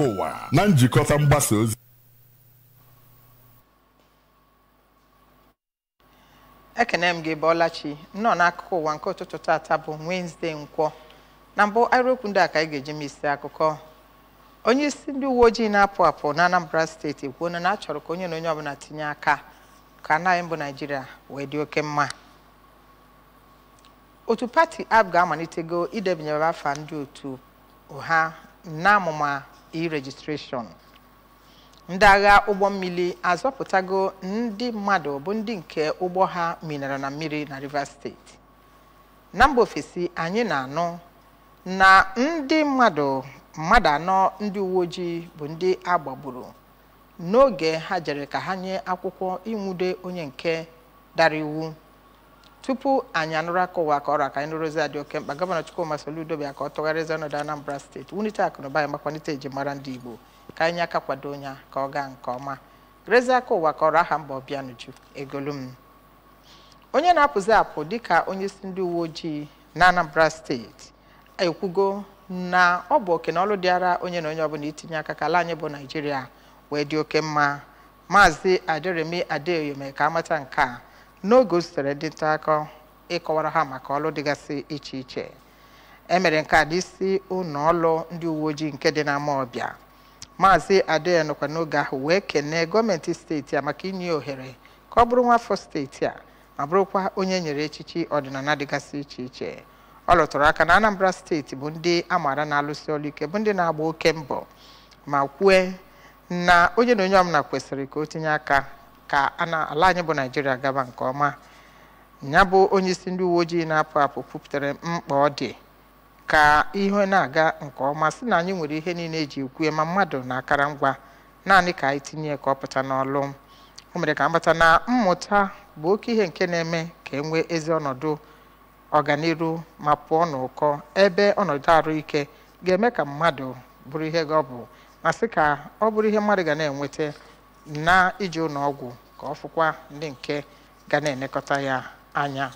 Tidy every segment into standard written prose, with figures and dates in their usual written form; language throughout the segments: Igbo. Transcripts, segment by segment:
akụkọ ụwa na njikọta mgbasa ozi. Ekene m gị Bọlachi nnọọ n'akụkọ ụwa nke ụtụtụ tata bụ Wednesday nkwọ. Na mbụ ahịrịokwu ndị a ka anyị ga-eji m isi akụkọ. Onye isi ndị uwe ojii na-apụ apụ na Anambra steeti ekwuona na a chọrọ ka onye na onye ọbụla tinye aka ka anaghị mbụ Naijiria wee dị oke mma. Otu pati APGA ga-amalitego idebanyere afa ndị otu ha n'amụma e-registration. Ndị agha ụgbọ mmiri azọpụtago ndị mmadụ bụ ndị nke ụgbọ ha minara na mmiri na Rivers steeti. Na mba ofesi anyị na-anụ na ndị mmadụ anọ ndị uwe ojii bụ ndị a gbagburu n'oge ha jere ka ha nye akwụkwọ ịnwude onye nke dara iwu. Tupu anyị anụrụ aka ụwa ka ọrụ aka anyị nụrụ ozi a dị oke mkpa, Gọvanọ Chukwuma Soludo bịa ka ọ tụgharịzie ọnọdụ Anambra steeti, wulite akụnụba ya ma kwalite ejimara ndị Igbo ka anyị aka kwado ya ka ọ gaa nke ọma. Rezie aka ụwa ka ọrụ aha mba Obianuju Egolum. Onye na-apụzi apụ dịka onye isi ndị uwe ojii na Anambra steeti ekwugo na ọ bụ oke na ọlụ dịara onye na onye ọbụla itinye aka ka ala anyị bụ Naijiria wee dị oke mma. Maazị Aderemi Adeoye mere ka amata nke a n'oge o zutere ndị nta akụkọ ịkọwara ha maka ọlụ dịgasị iche iche. E mere nke a n'isi ụlọ ọlụ ndị uwe ojii nke dị n'Amaọbịa. Maazị Adeoye nọkwa n'oge ahụ wee kenee gọọmenti steeti a maka inye ohere ka ọ bụrụ nwafọ steeti a ma bụrụkwa onye nyere echichi ọdịnala dịgasị iche iche. Ọ lụtụrụ aka na Anambra steeti bụ ndị a maara na-alụsi ọlụ ike, bụ ndị na-agba oke mbọ, ma kwue na onye na onye ọbụla kwesịrị ka o tinye aka ka ala anyị bụ Naijiria gaba nke ọma. Ya bụ onye isi ndị uwe ojii na-apụ apụ kwupụtara mkpa ọ dị ka ihe na-aga nke ọma, sị na anyị nwere ihe niile eji ekwue ma mmadụ na akara ngwa, naanị ka anyị tinye ka ọ pụta n'ọlụ. O mere ka amata na mmụta bụ oke ihe nke na-eme ka e nwee ezi ọnọdụ ọganiru ma pụọ n'ụkọ, ebe ọnọdụ ahụike ga-eme ka mmadụ bụrụ ihe ọ bụ, ma sị ka ọ bụrụ ihe mmadụ ga na-enweta na ije ụlọ ọgwụ ka ọ fụkwa ndị nke ga na-elekọta ya anya.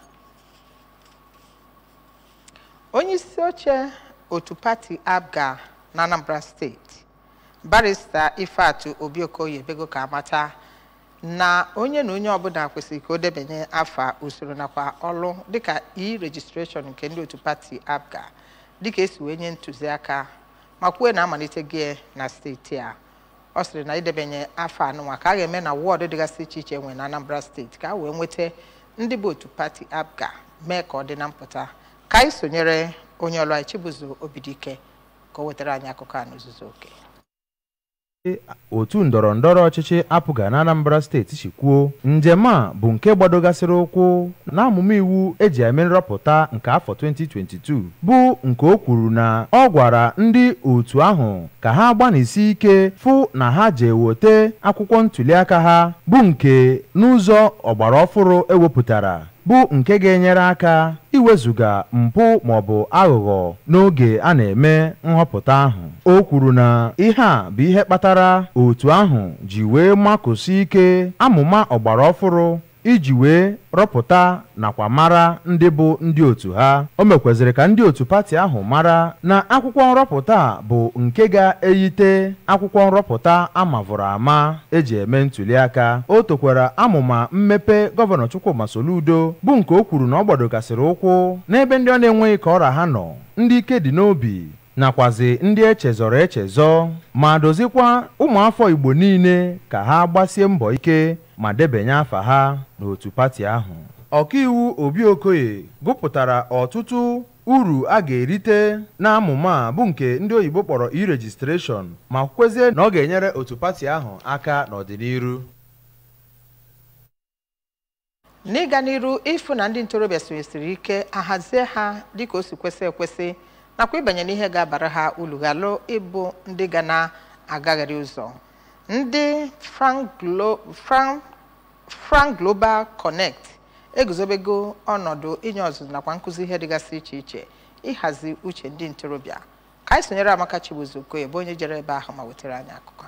Onye isi oche otu pati APGA na Anambra steeti, Barista Ifeatụ Obi Okoye ebego ka amata na onye na onye ọbụla kwesịrị ka o debanye afa usoro nakwa ọlụ dịka e-registration nke ndị otu pati APGA dịka esi wee nye ntụziaka, ma kwue na amalite gị na steeti a. Ọ sịrị na idebanye afọ anụnwa ka a ga-eme na wọọdụ dịgasị iche iche nwere na Anambra steeti ka a wee nweta ndị bụ otu pati APGA mee ka ọ dị na mpụta. Ka anyị sonyere onye ọlụ anyị Chibuzo Obidike ka o wetara anyị akụkọ a n'ozuzu oke. Otu ndọrọ ndọrọ ọchịchị APGA na Anambra steeti si kwuo, njem a bụ nke gbadogasịrị ụkwụ n'amụma iwu eji eme nrọpụta nke afọ 2022, bụ nke o kwuru na ọ gwara ndị otu ahụ ka ha gbanisi ike fụ na ha jee wote akwụkwọ ntụliaka ha bụ nke n'ụzọ ọgbara ọfụrụ ewepụtara, bụ nke ga-enyere aka iwezuga mpụ maọbụ aghụghọ n'oge a na-eme nhọpụta ahụ. O kwuru na ihe a bụ ihe kpatara otu ahụ ji wee makụsi ike amụma ọgbara ọfụrụ iji wee rọpụta nakwa mara ndị bụ ndị otu ha. O mekwaziri ka ndị otu pati ahụ mara na akwụkwọ nrọpụta bụ nke ga-eyite akwụkwọ nrọpụta amavụrụ ama eji eme ntụliaka. O tokwara amụma mmepe Gọvanọ Chukwuma Soludo bụ nke o kwuru na ọ gbadogasịrị ụkwụ n'ebe ndị ọ na-enweghị ka ọra ha nọ, ndị ike dị n'obi nakwazi ndị echezọrọ echezọ, ma dozikwa ụmụafọ Igbo niile ka ha gbasie mbọ ike ma debanye afa ha n'otu pati ahụ. Ọkaiwu Obi Okoye gụpụtara ọtụtụ uru a ga-erite n'amụma bụ nke ndị oyibo kpọrọ e-registration, ma kwezie na ọ ga-enyere otu pati ahụ aka n'ọdịnihu. N'ịga n'iru ịfụ na ndị ntorobịa sonyesiri ike ahazie ha dịka o si kwesị ekwesị nakwa ịbanye n'ihe ga-abara ha uru ghalụ ịbụ ndị ga na-agagharị ụzọ. Ndị Frank Global Connect eguzobego ọnọdụ inye ọzụzụ nakwa nkụzi ihe dịgasị iche iche ịhazi uche ndị ntorobịa. Ka anyị sonyere Amaka Chibuzo Okoye bụ onye jere ebe ahụ ma wetara anyị akụkọ.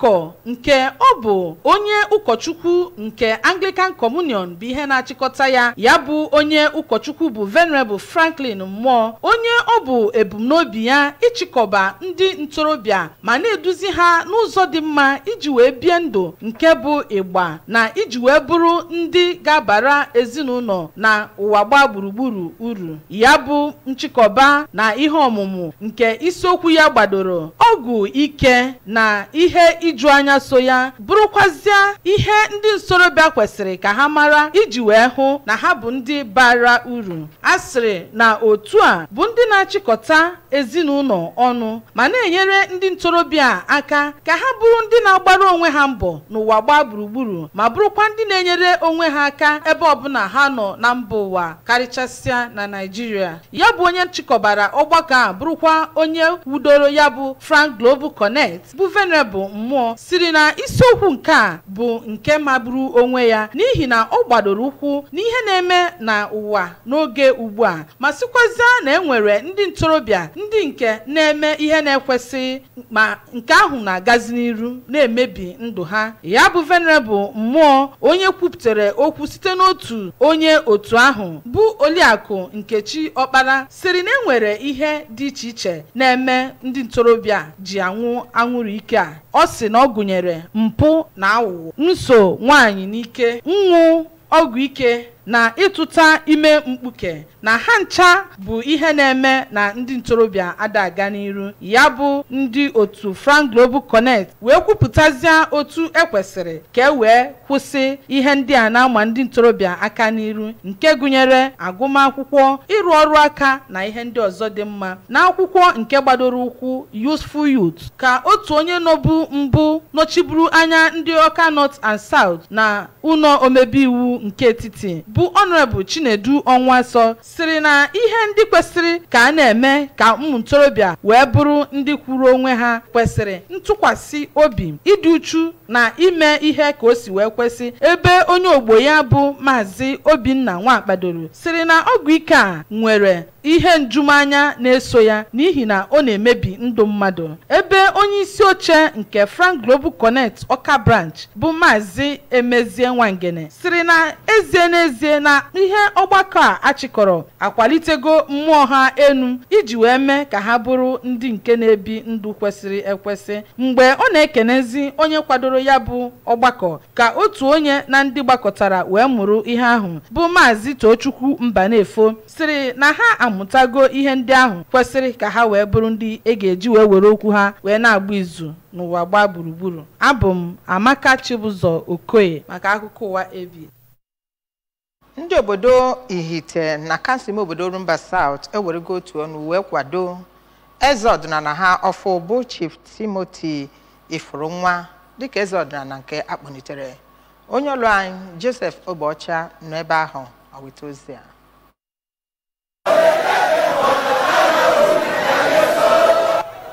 Ọgbakọ nke ọ bụ onye ụkọchukwu nke Anglican Communion bụ ihe na-achịkọta ya, ya bụ onye ụkọchukwu bụ Venerable Franklin Mmụọ, onye ọ bụ ebumnobi ya ịchịkọba ndị ntorobịa ma na-eduzi ha n'ụzọ dị mma iji wee bie ndụ nke bụ ịgba na iji wee bụrụ ndị ga-abara ezinụlọ na ụwa gbaa gburugburu uru. Ya bụ nchịkọba na ihe ọmụmụ nke isiokwu ya gbadoro ọgwụ ike na ihe iju anya so ya, bụrụkwazịa ihe ndị ntorobịa kwesịrị ka ha mara iji wee hụ na ha bụ ndị bara uru. A sịrị na otu a bụ ndị na-achịkọta ezinụlọ ọnụ ma na-enyere ndị ntorobịa aka ka ha bụrụ ndị na-agbara onwe ha mbọ n'ụwa gbaa gburugburu ma bụrụkwa ndị na-enyere onwe ha aka ebe ọbụla ha nọ na mba ụwa, karịchasịa na Naịjirịa. Ya bụ onye nchịkọbara ọgbakọ a bụrụkwa onye wudoro ya bụ Frank Global Connect bụ Venerable Mmụọ siri na isiokwu nke a bụ nke magburu onwe ya n'ihi na ọ gbadoro ụkwụ n'ihe na-eme na ụwa n'oge ugbu a, ma sịkwazịa na enwere ndị ntorobịa ndị nke na-eme ihe na-ekwesịghị ma nke ahụ na-agazi n'iru na-emebi ndụ ha. Ya bụ Venerable Mmụọ onye kwupụtara okwu site n'otu onye otu ahụ bụ Oliakụ Nkechi Ọkpara siri na enwere ihe dị iche iche na-eme ndị ntorobịa ji anwụ anwụrụ ike a. Ọ sị na ọ gụnyere mpụ na aghụghọ, nso nwaanyị n'ike, nwụ ọgwụ ike na ịtụta ime mkpuke, na ha ncha bụ ihe na-eme na ndị ntorobịa ada aga n'iru. Ya bụ ndị otu Frank Global Connect wee kwupụtazie otu ekwesịrị ka e wee kwụsị ihe ndị a na-ama ndị ntorobịa aka n'iru, nke gụnyere agụmakwụkwọ, ịrụ ọrụ aka na ihe ndị ọzọ dị mma. N'akwụkwọ nke gbadoro ụkwụ Youthful Youth ka otu onye nọbụ mbụ nọchiburu anya ndị Ọka North and South na ụlọ omebe iwu nke etiti bụ Honorable Chinedu Ọnwasọ siri na ihe ndị kwesịrị ka a na-eme ka ụmụ ntorobịa wee bụrụ ndị kwuru onwe ha kwesịrị ntụkwasị obi, ịdị uchu na ime ihe ka o si wee kwesị. Ebe onye ogbo ya bụ Maazị Obinna Nwakpadoro siri na ọgwụ ike a nwere ihe njumanya na-eso ya n'ihi na ọ na-emebi ndụ mmadụ. Ebe onye isi oche nke Frank Global Connect Ọka Branch bụ Maazị Emezie Nwangene siri na ezie n'ezie na ihe ọgbakọ a achịkọrọ akwalitego mmụọ ha enu iji wee mee ka ha bụrụ ndị nke na-ebi ndụ kwesịrị ekwesị. Mgbe ọ na-ekenezi onye kwadoro ya bụ ọgbakọ ka otu onye na ndị gbakọtara wee mụrụ ihe ahụ bụ Maazị Tochukwu Mbanefo siri na ha amụtago ihe ndị ahụ kwesịrị ka ha wee bụrụ ndị e ga-eji wee were okwu ha wee na-agba izu n'ụwa gbaa gburugburu. Abụ m Amaka Chibụzọ Okoye maka akụkọ ụwa AB. Ndị obodo Ihite na kansụl ime obodo Orumba South ewerego otu ọnụ wee kwado eze ọdịnala ha ọfụ bụ Chief Timothy Ifurunwa dịka eze ọdịnala nke akpọnitere. Onye ọlụ anyị Joseph Ogbeọcha nọ ebe ahụ aweta ozi a.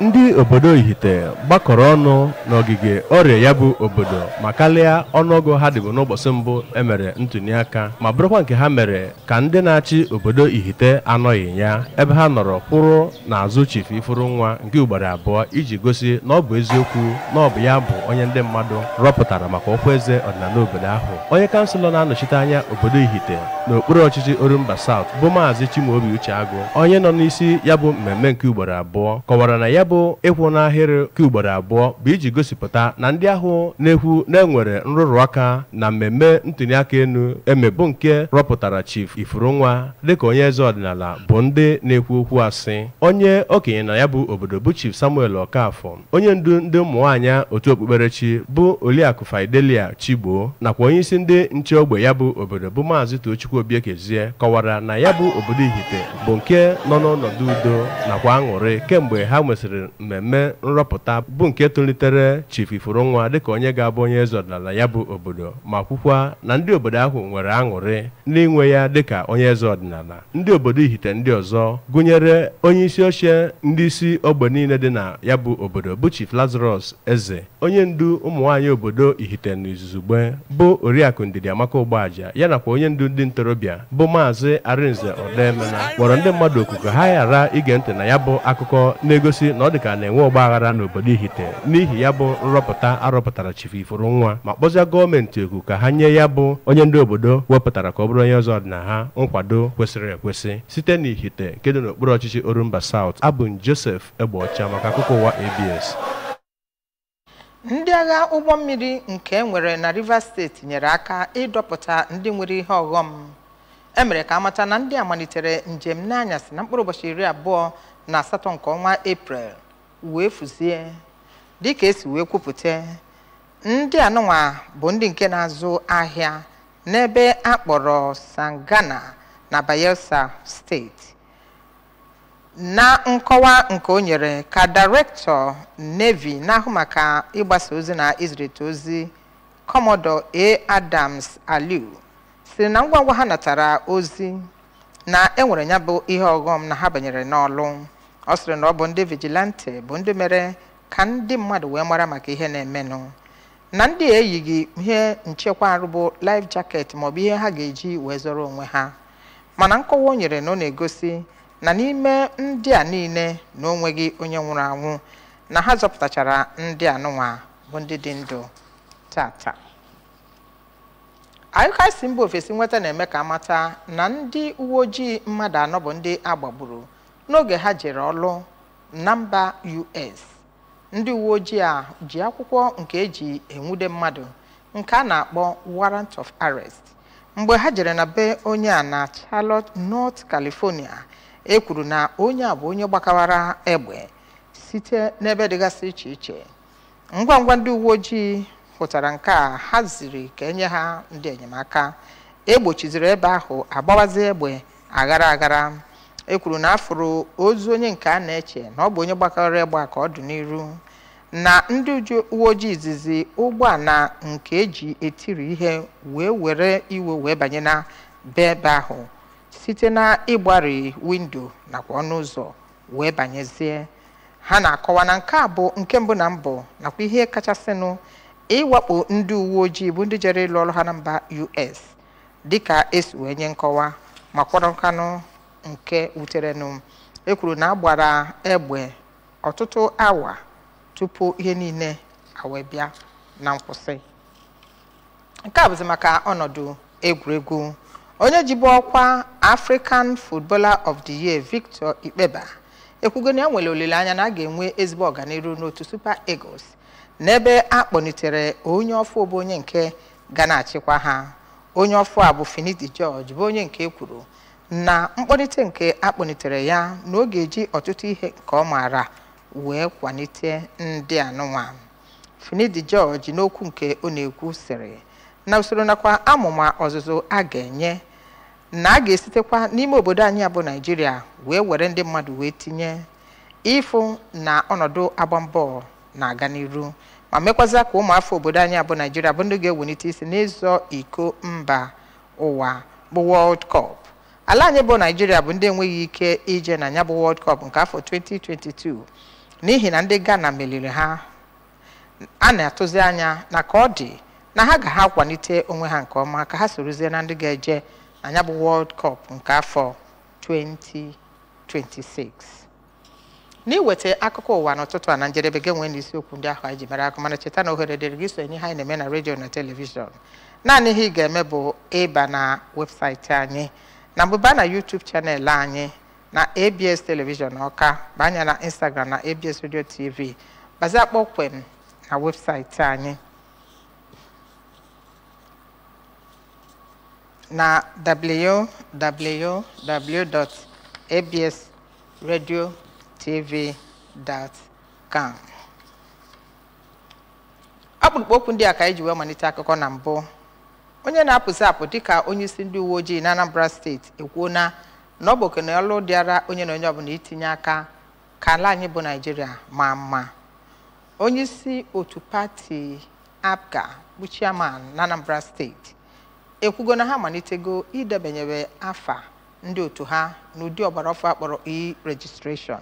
Ndị obodo Ihite gbakọrọ ọnụ n'ogige ọrịa ya bụ obodo ma karịa ọnụọgụ ha dịbụ n'ụbọchị mbụ emere ntụliaka, ma bụrụkwa nke ha mere ka ndị na-achị obodo Ihite anọghị ya, ebe ha nọrọ kwụrụ n'azụ Chief Ifurunwa nke ugboro abụọ iji gosi na ọ bụ eziokwu na ọ bụ ya bụ onye ndị mmadụ rọpụtara maka ọkwa eze ọdịnala obodo ahụ. Onye kanselọ na-anọchite anya obodo Ihite n'okpuru ọchịchị Orumba South bụ Maazị Chimaobi Ucheagụ, onye nọ n'isi ya bụ mmemme nke ugboro abụọ, kọwara na ya bụ ịkwụ n'ahịrị nke ugboro abụọ bụ iji gosipụta na ndị ahụ na-ekwu na enwere nrụrụ aka na mmemme ntụliaka enu emebụ nke rọpụtara Chief Ifurunwa dịka onye eze ọdịnala bụ ndị na-ekwu okwu asị. Onye okenye na ya bụ obodo bụ Chief Samuel Okafọ, onye ndu ndị ụmụ nwaanyị otu okpukperechi bụ Oliakụ Fidelia Chigbo, nakwa onye isi ndị nche ogbe ya bụ obodo bụ Maazị Tochukwu Obiekezie kọwara na ya bụ obodo Ihite bụ nke nọ n'ọnọdụ udo nakwa aṅụrị kemgbe ha nwesịrị mmemme nrọpụta bụ nke tolitere Chief Ifurunwa dịka onye ga-abụ onye eze ọdịnala ya bụ obodo, ma kwukwa na ndị obodo ahụ nwere aṅụrị n'inwe ya dịka onye eze ọdịnala. Ndị obodo Ihite ndị ọzọ gụnyere onye isi oche ndị isi ogbe niile dị na ya bụ obodo bụ Chief Lazarus Eze, onye ndu ụmụ nwaanyị obodo Ihite n'izugbe bụ Oriakụ Ndidi Amaka Ụgbọaja, ya nakwa onye ndu ndị ntorobịa bụ Maazị Arinze Odemena kpọrọ ndị mmadụ oku ka ha ghara ige ntị na ya bụ akụkọ na-egosi na ọ na ọ dị ka na-enwe ọgba aghara n'obodo Ihite n'ihi ya bụ nrọpụta arọpụtara Chief Ifurunwa, ma kpọzie gọọmenti oku ka ha nye ya bụ onye ndị obodo wepụtara ka ọ bụrụ onye ọzọ ọdịna ha nkwado kwesịrị ekwesị. Site n'Ihite nke dị n'okpuru ọchịchị Orumba South, abụ m Joseph Egbeọcha maka akụkọ ụwa ABS. Ndị agha ụgbọ mmiri nke nwere na Rivers Steeti nyere aka ịdọpụta ndị nwere ihe ọghọm. E mere ka amata na ndị a malitere njem n'anyasị na mkpụrụ ụbọchị 28 nke ọnwa Eprel wee fụzie. Dịka esi wee kwupụta, ndị anụnwa bụ ndị nke na-azụ ahịa n'ebe a kpọrọ Sangana na Bayelsa Steeti. Na nkọwa nke o nyere ka Director Navy na-ahụ maka ịgbasa ozi na izirite ozi, Commodore A. Adams Aliu, siri na ngwa ngwa ha natara ozi na enwere ya bụ ihe ọghọm na ha banyere n'ọlụ. Ọ sịrị na ọ bụ ndị vigilante bụ ndị mere ka ndị mmadụ wee mara maka ihe na-emenụ, na ndị eyighị ihe nchekwa arụ bụ life jacket maọbụ ihe ha ga-eji wee zọrọ onwe ha. Mana nkọwa o nyere na ọ na-egosi na n'ime ndị a niile na onweghị onye nwụrụ anwụ, na ha zọpụtachara ndị anụnwa bụ ndị dị ndụ tata. Akụkọ si mba ofesi nweta na-eme ka amata na ndị uwe ojii mmadụ anọ bụ ndị agbagburu n'oge ha jere ọlụ na mba US. Ndị uwe ojii a ji akwụkwọ nke eji enwude mmadụ nke a na-akpọ warrant of arrest mgbe ha jere na be onye a na Charlotte, North California. E kwuru na onye a bụ onye gbakawara egbe site n'ebe dịgasị iche iche. Ngwa ngwa ndị uwe ojii hụtara nke a, ha ziri ka enye ha ndị enyemaka. Egbochiziri ebe ahụ, agbawazi egbe aghara aghara. E kwuru na afụrụ ozu onye nke a na-eche na ọ bụ onye gbakọrọ egbe a ka ọ dị n'iru, na ndị uwe ojii izizi ụgbọala nke eji etiri ihe wee were iwe wee banye na be ebe ahụ site na ịgbari windo nakwa ọnụ ụzọ wee banyezie. Ha na-akọwa na nke a bụ nke mbụ na mbụ nakwa ihe kachasịnụ ịwakpo ndị uwe ojii bụ ndị jere ịlụ ọrụ ha na mba US, dịka esi wee nye nkọwa ma kwọrọkanụ nke wuterenụ. E kwuru na agbara egbe ọtụtụ awa tupu ihe niile awee bịa na nkwụsị. Nke a bụzi maka ọnọdụ egwuregwu. Onye jibu ọkwa African Footballer of the Year Victor Ikpeba ekwugo na ya nwere olileanya na a ga-enwe ezigbo ọganiru n'otu Super Eagles n'ebe a kpọnitere onye ọfụ bụ onye nke ga na-achịkwa ha. Onye ọfụ a bụ Finidi George, bụ onye nke ekwuru na mkpọlite nke a kpọnitere ya na ọ ga-eji ọtụtụ ihe nke ọ maara wee kwalite ndị anụnwa. Finidi George n'okwu nke ọ na-ekwu sịrị na usoro nakwa amụma ọzụzụ a ga-enye na a ga-esitekwa n'ime obodo anyị bụ Naịjirịa wee were ndị mmadụ wee tinye ịfụ na ọnọdụ agbambọọlụ na-aga n'iru, ma mekwazịa ka ụmụafọ obodo anyị bụ Naịjirịa bụ ndị ga-ewelite isi n'ịzọ iko mba ụwa bụ World Cup. Ala anyị bụ Naịjirịa bụ ndị enweghị ike ije na ya bụ World Cup nke afọ 2022 n'ihi na ndị Ghana meriri ha. A na-atụzi anya na ka ọ dị na ha ga ha akwalite onwe ha nke ọma ka ha sorozie na ndị ga-eje na ya bụ World Cup nke afọ 2026. N'iweta akụkọ ụwa n'ụtụtụ a na njedebe, gị nwee n'isiokwu ndị ahụ anyị ji mere akụ, mana cheta na ohere dịrị gị sonye ihe anyị na-eme na redio na telivishọn. Naanị ihe ị ga-eme bụ ịba na webụsaịtị anyị na mbụba na YouTube chanel anyị na ABS Television Ọka, banye na Instagram na ABS Radio TV, bazie kpọmkwem na webụsaịtị anyị na www.absradiotv.com. Ọkpụrụkpụ okwu ndị a ka anyị ji wee malite akụkọ na mbụ. Onye na-apụzi apụ dịka onye isi ndị uwe ojii na Anambra Steeti ekwuona na ọ bụ oke na ọlụ dịara onye na onye ọbụla itinye aka ka ala anyị bụ Naịjirịa maa mma. Onye isi otu pati APGA bụ chairman na Anambra Steeti ekwugo na ha malitego idebanyere afa ndị otu ha n'ụdị ọgbara ọfụ akpọrọ e-registration.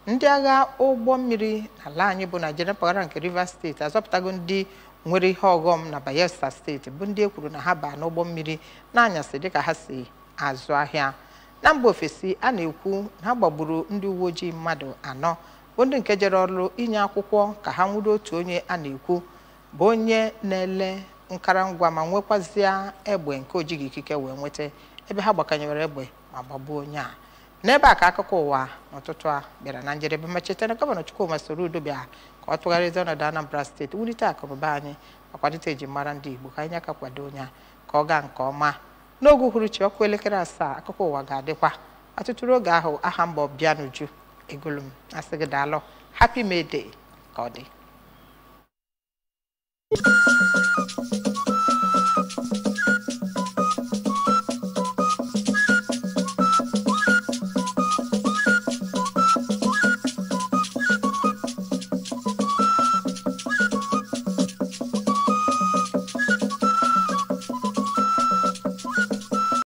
Ndị agha ụgbọ mmiri n'ala anyị bụ Naịjirịa mpaghara nke Rivers Steeti azọpụtago ndị nwere ihe ọghọm na Bayelsa Steeti bụ ndị e kwuru na ha baa n'ụgbọ mmiri n'anyasị dịka ha si azụ ahịa. Na mba ofesi, a na-ekwu na ha gbagburu ndị uwe ojii mmadụ 4 Bụ ndị nke jere ọrụ inye akwụkwọ ka ha nwụdo otu onye a na-ekwu bụ onye na-ele nkarangwa ma nwekwazịa egbe nke ojighị ikike wee nweta, ebe ha gbakanyere egbe ma gbagbuo onye a. N'ebe a ka akụkọ ụwa n'ụtụtụ a bịara na njedebe, ma cheta na Gọvanọ Chukwuma Soludo bịa ka ọ tụgharịzie ọnọdụ Anambra Steeti, wulite akụnụba anyị ma kwalite ejimara ndị Igbo. Ka anyị aka kwado onye a ka ọ gaa nke ọma. N'oge uhuruchi ọkụ elekere 7, akụkọ ụwa ga-adịkwa ọtụtụ. Oge ahụ, aha mba Obianuju Egolum asị gị daalụ. Happy May Day. Ka ọ dị.